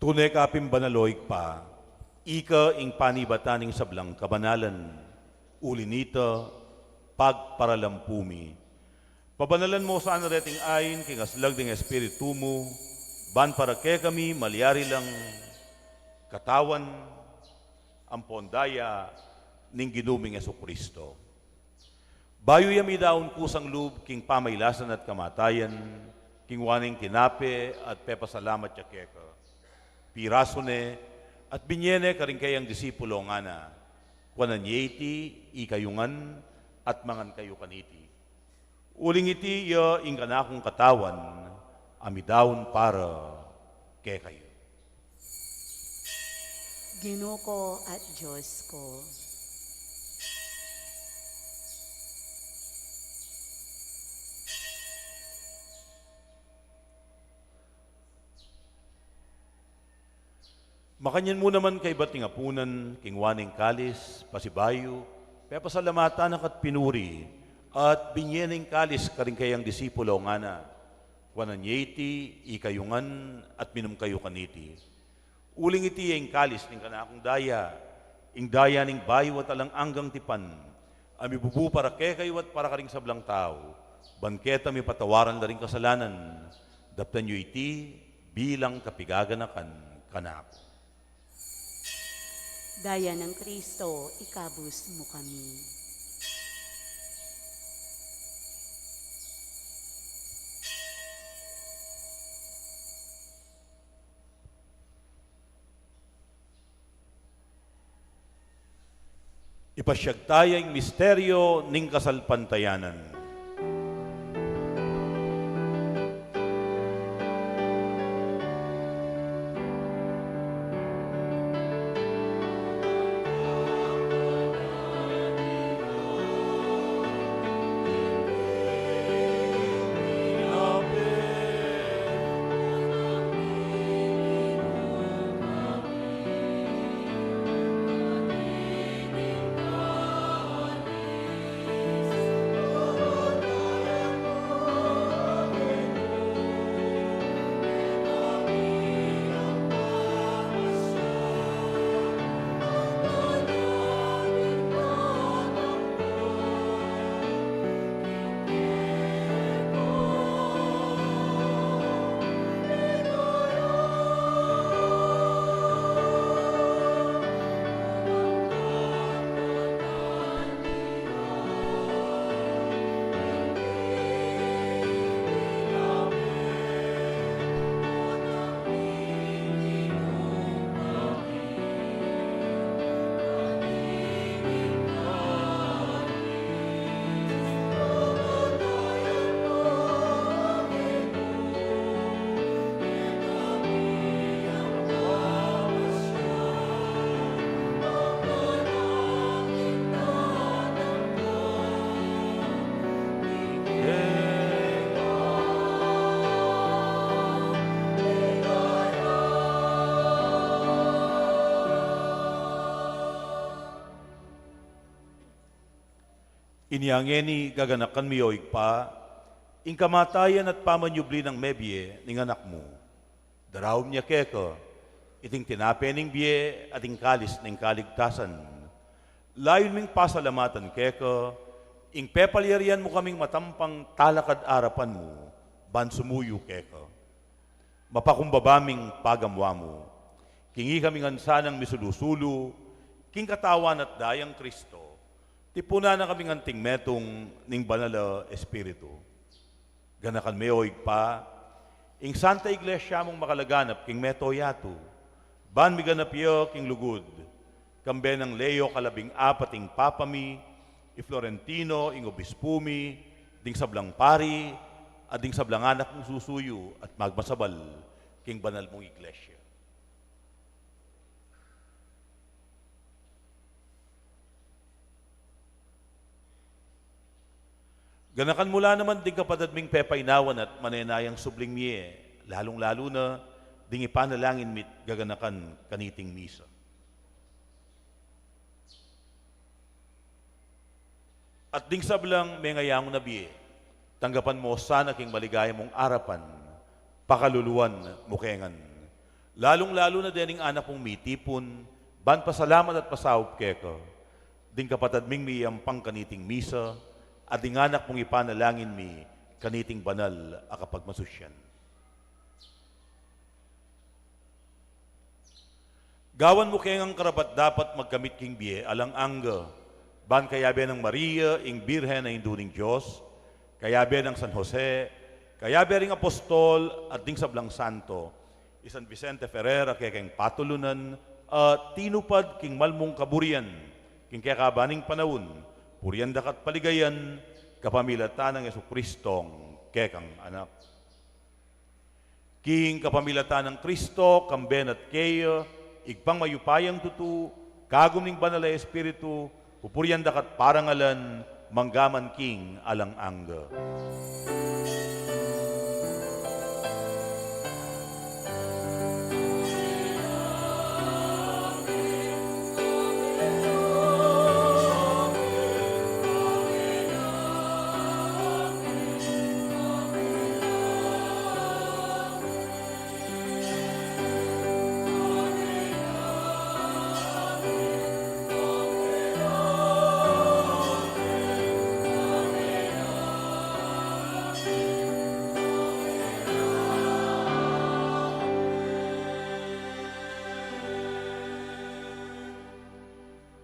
Tune ka pin banal, o Ibpa, ika ing panibatan ning sablang kabanalan, uli nita, pagparalampu mi. Pabanalan mu sana reting ain king aslag ning Espiritu mu, ban para kekami malyari lang Katawan ampon daya ning Ginu ming Jesucristo. Bayu ya midaun kusang lub king pamailasan at kamatayan, kingwa ne ing tinape at pepasalamat ya keka. Pirasu ne at binye ne karing kayang disipulo, ngana: Kuanan ye iti, ikayu ngan, at mangan kayu kaniti. Uling iti ya ing kanakung katawan a midaun para kekayu. Ginu ko at Dios ko. Makanyan mu naman kaybat ning apunan, kingwa ne ing kalis, pasibayu, pepasalamatan na ka at pinuri, at binye ne ing kalis karing kayang disipulo, ngana: Kuanan ye iti, ikayu ngan, at minum kayu kaniti. Uling iti ya ing kalis ning kanakung daya, ing daya ning bayu at alang anggang tipan, a mibubu para kekayu at para karing sablang tau, ban keta mipatawaran la ring kasalanan. Daptan yu iti bilang kapigaganakan kanaku. Daya nang Kristo, ikabus mu kami. Ipasiag taya ing misteryo ning kasalpantayanan. Inya ngeni gaganakan mi, o Ibpa, ing kamatayan at pamanyubli nang mebie ning Anak mu. Daraun mi keka iting tinape ning bie at ing kalis ning kaligtasan. Layun ming pasalamatan keka ing pepalyarian mu kaming matampang talakad arapan mu ban sumuyu keka. Mapakumbaba ming pagamuan mu. King ikami ngan sanang misulu-sulu king katawan at dayang Kristo, tipunan na kaming anting metung ning Banal a Espiritu. Ganakan me, o Ibpa, ing Santa Iglesia mung makalaganap king mabilug a yatu, ban miganap ya king lugud, kambe nang Leo kalabing apat ing Papa mi, i Florentino ing Obispu mi, ding sablang pari, at ding sablang anak mung susuyu at magmasabal king banal mung Iglesia. Ganakan mu la naman ding kapatad ming pepainawan at manenayang subling mie, lalung-lalu na ding ipanalangin mi't gaganakan kaniting misa. At ding sablang mengayangu na bie, tanggapan mu sana king maligaya mung arapan, pakaluluan mu ke ngan. Lalung-lalu na dening anak mung mitipun ban pasalamat at pasaup keka, ding kapatad ming miyayampang kaniting misa, at ding anak mung ipanalangin mi kaniting banal a kapagmasusyan. Gawan mu ke ngan karapat-dapat magkamit king bie alang angga, ban kayabe nang Maria, ing Birhen a Indu ning Dios, kayabe nang San Jose, kayabe ring apostol at ding sablang santo, i San Vicente Ferrer a kekeng patulunan, a tinupad king malmung kaburian king kekaban ning panaun, purian da ka at paligayan kapamilatan nang Jesucristong kekang Anak. King kapamilatan nang Kristo, kambe na at keya, Ibpang mayupayang tutu, kagum ning Banal a Espiritu, pupurian da ka at parangalan, mangga man king alang angga.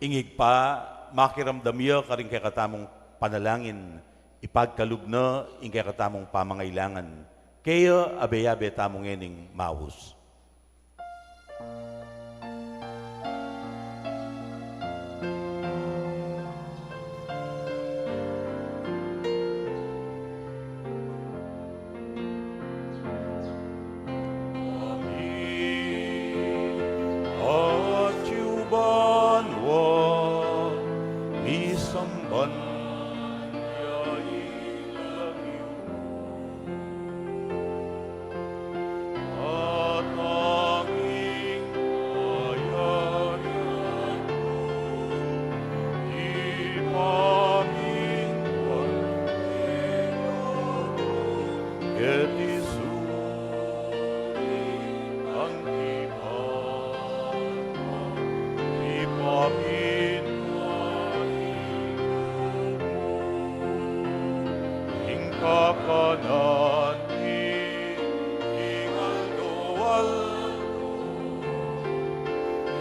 Ing Ibpa, makiramdam ya karing kekatamung panalangin, ipagkalub na ing kekatamung pamangailangan. Kaya abe-abe tamu ngening maus. Atiu banua, misamban ya ing lagyu mu. At ing kayarian mu, ipamintuan keti sulip anti banua, ipamintuan mu ing kakanan mi king aldo-aldo.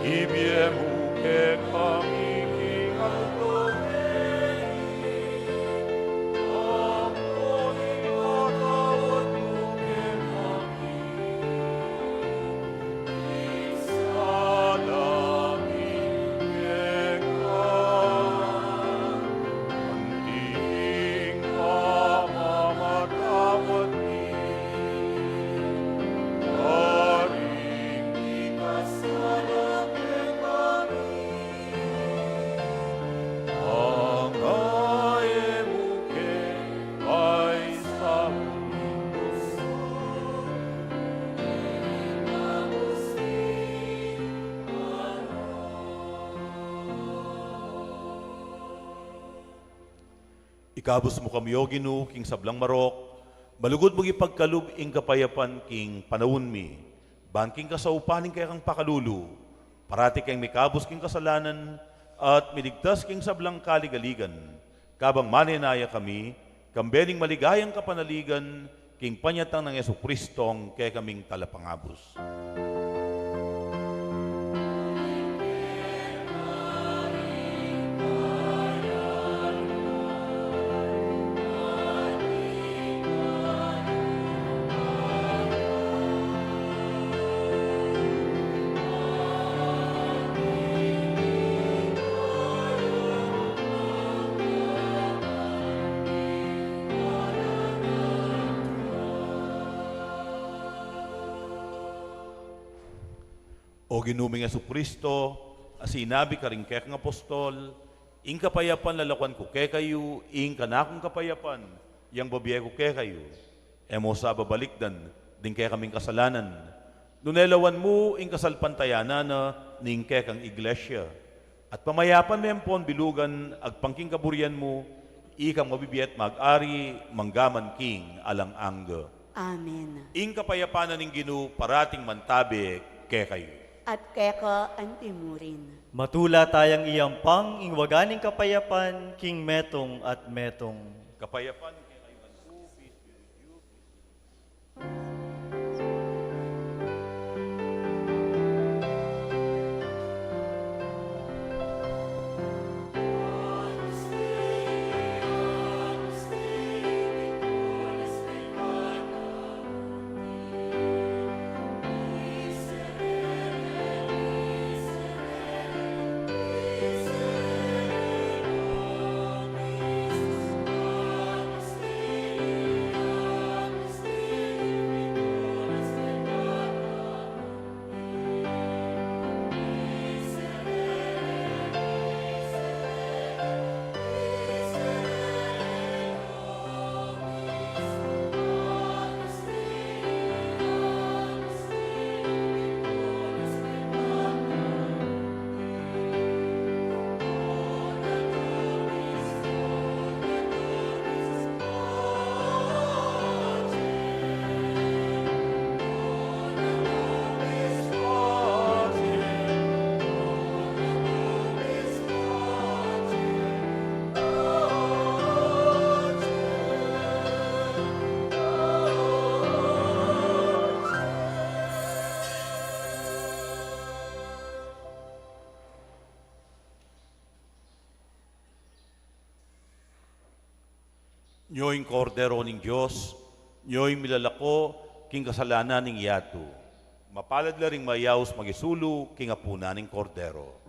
Ibie mu kekami king aldo ngeni, ampon ipatawad mu kekami ing sala mi keka, anti ing pamamatawad mi karing mikasala kekami. Manga e mu ke paisaul king tuksu, nune ikabus mu kami king marok. Ikabus mu kami, O Ginu, king sablang marok, malugud mung ipagkalub ing kapayapan king panaun mi, ban king kasaupan ning kekang pakalulu, parati keng mikabus king kasalanan, at miligtas king sablang kaligaligan, kabang manenaya kami, kambe ning maligayang kapanaligan, king panyatang nang Jesucristong kekaming Talapangabus. O Ginu ming Jesucristo, a sinabi karing kekang apostol, ing kapayapan lalakuan ku kekayu, ing kanakung kapayapan yang bibie ku kekayu. E mu sa babalikdan ding kekaming kasalanan, nune lawan mu ing kasalpantayanan na ning kekang iglesia. At pamayapan me ampon bilugan agpang king kaburian mu, ikang mabibie at mag-ari mangga man king alang angga. Amen. Ing kapayapan na ning Ginu parating mantabe kekayu. At keka antimurin. Matula tayang iyampang ing waga ning kapayapan king metung at metung. Kapayapan kekayu ngan. Nyo ing Kordero ning Dios, nyo ing milalako king kasalanan ning yatu. Mapalad la ring mayaus makisulu king apunan ning Kordero.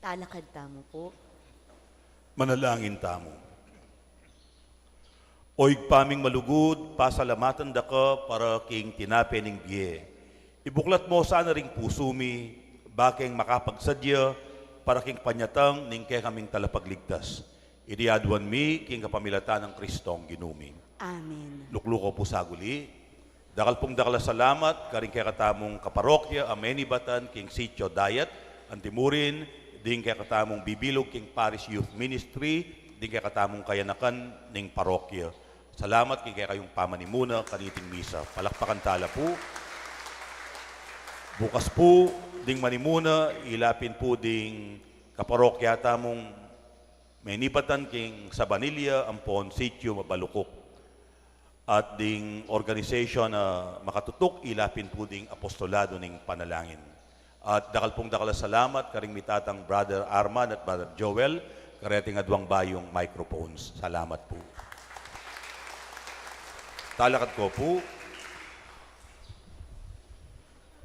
Talakad tamu pu. Manalangin tamu. O Ibpa ming malugud, pasalamatan da ka para king tinape ning bie. Ibuklat mu sana ring pusu mi, bakeng makapagsadya para king panyatang ning kekaming talapagligtas. Iti aduan mi king kapamilatan nang Kristong Ginu mi. Amen. Lukluko pu saguli. Dakal pung dakal a salamat karing kekatamung kaparokya a menibatan king Sitio Dayat, antimurin ding kekatamung bibilug king Parish Youth Ministry, ding kekatamung kayanakan ning parokya. Salamat king kekayung pamanimuna kaniting misa. Palakpakan tala pu. Bukas pu, ding manimuna, ilapin pu ding kaparokya tamung menibatan king Sabanilla ampon Sitio Mabalukuk. At ding organization na makatutuk, ilapin pu ding apostolado ning panalangin. At dakal pung dakal a salamat karing mitatang Brother Arman at Brother Joel, kareting aduang bayung microphones. Salamat pu. Talakad ko pu.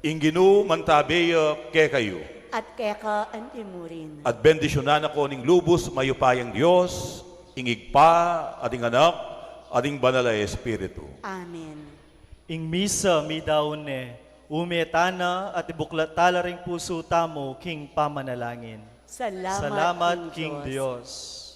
Ing Ginu mantabe ya kekayu. At keka antimurin. At bendisyunan na ko ning lubus mayupayang Dios, ing Ibpa, at ing Anak, at ing Banal a Espiritu. Amen. Ing misa midaun ne, ume tana at ibuklat tala ring pusu tamu king pamanalangin. Salamat king Dios.